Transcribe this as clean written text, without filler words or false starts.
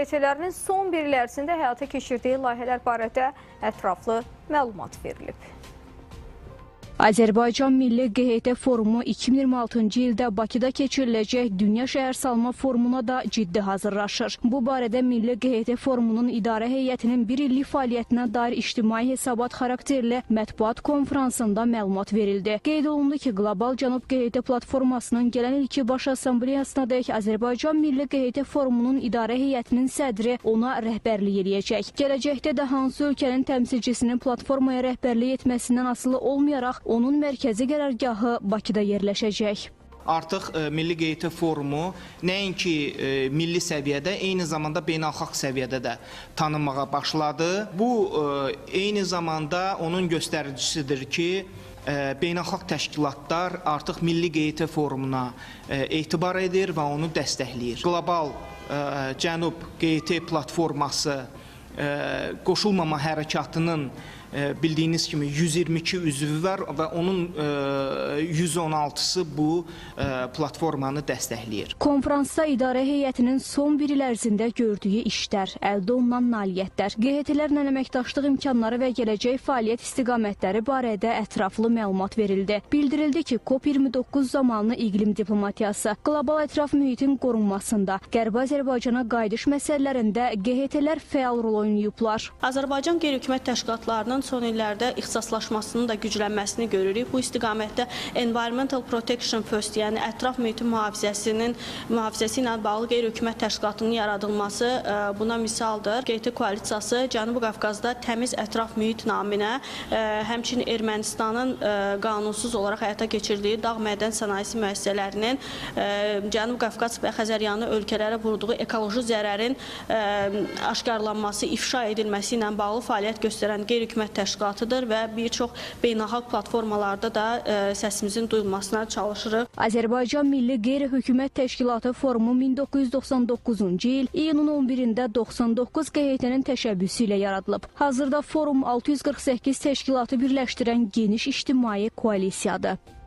QHT-lərinin son bir il ərzində həyata keçirdiyi layihələr barədə ətraflı məlumat verilib. Azərbaycan Milli QHT Forumu 2026-cı ildə Bakıda keçiriləcək Dünya Şəhərsalma Forumuna da ciddi hazırlaşır. Bu barədə Milli QHT Forumunun idarə heyətinin bir illik fəaliyyətinə dair ictimai hesabat xarakterli mətbuat konfransında məlumat verildi. Qeyd olundu ki, Qlobal Cənub QHT platformasının gələn ilki Baş Assambleyasına dək Azərbaycan Milli QHT Forumunun idarə heyətinin sədri ona rəhbərlik eləyəcək. Gələcəkdə də hansı ölkənin təmsilçisinin platformaya rəhbərlik etməsindən asılı olmayaraq onun mərkəzi qərargahı Bakıda yerləşəcək. Artıq Milli QHT Forumu nəinki milli səviyyədə, eyni zamanda beynəlxalq səviyyədə də tanınmağa başladı. Bu, eyni zamanda onun göstəricisidir ki, beynəlxalq təşkilatlar artıq Milli QHT Forumuna etibar edir və onu dəstəkləyir. Qlobal Cənub QHT platforması qoşulmama hərəkatının bildiyiniz kimi 122 üzvü var və onun 116-sı bu platformanı dəstəkləyir. Konfransda idarə heyətinin son bir il ərzində gördüyü işlər, əldə olunan nailiyyətlər, QHT-lərlə əməkdaşlıq imkanları və gələcək fəaliyyət istiqamətləri barədə ətraflı məlumat verildi. Bildirildi ki, COP29 zamanı iqlim diplomatiyası, qlobal ətraf mühitin qorunmasında, Qərbi Azərbaycana qayıdış məsələlərində QHT-lər fəal rol oynayıblar. Azərbaycan qeyri-hökumət təşkilatlarının son illərdə ixtisaslaşmasının da güclənməsini görürük. Bu istiqamətdə Environmental Protection First, yəni ətraf mühitin mühafizəsi ilə bağlı qeyri-hökumət təşkilatının yaradılması buna misaldır. QHT koalisiyası Cənubi Qafqazda təmiz ətraf mühit naminə, həmçinin Ermənistanın qanunsuz olaraq həyata keçirdiyi dağ mədən sənayesi müəssisələrinin Cənubi Qafqaz və Xəzəryanı ölkələrə vurduğu ekoloji zərərin aşkarlanması, ifşa edilməsi ilə bağlı fəaliyyət göstərən qeyri-hökumət təşkilatıdır və bir çox beynəlxalq platformalarda da səsimizin duyulmasına çalışırıq. Azərbaycan Milli Qeyri-Hökumət Təşkilatı Forumu 1999-cu il iyunun 11-də 99 QHT-nin təşəbbüsü ilə yaradılıb. Hazırda forum 648 təşkilatı birləşdirən geniş ictimai koalisiyadır.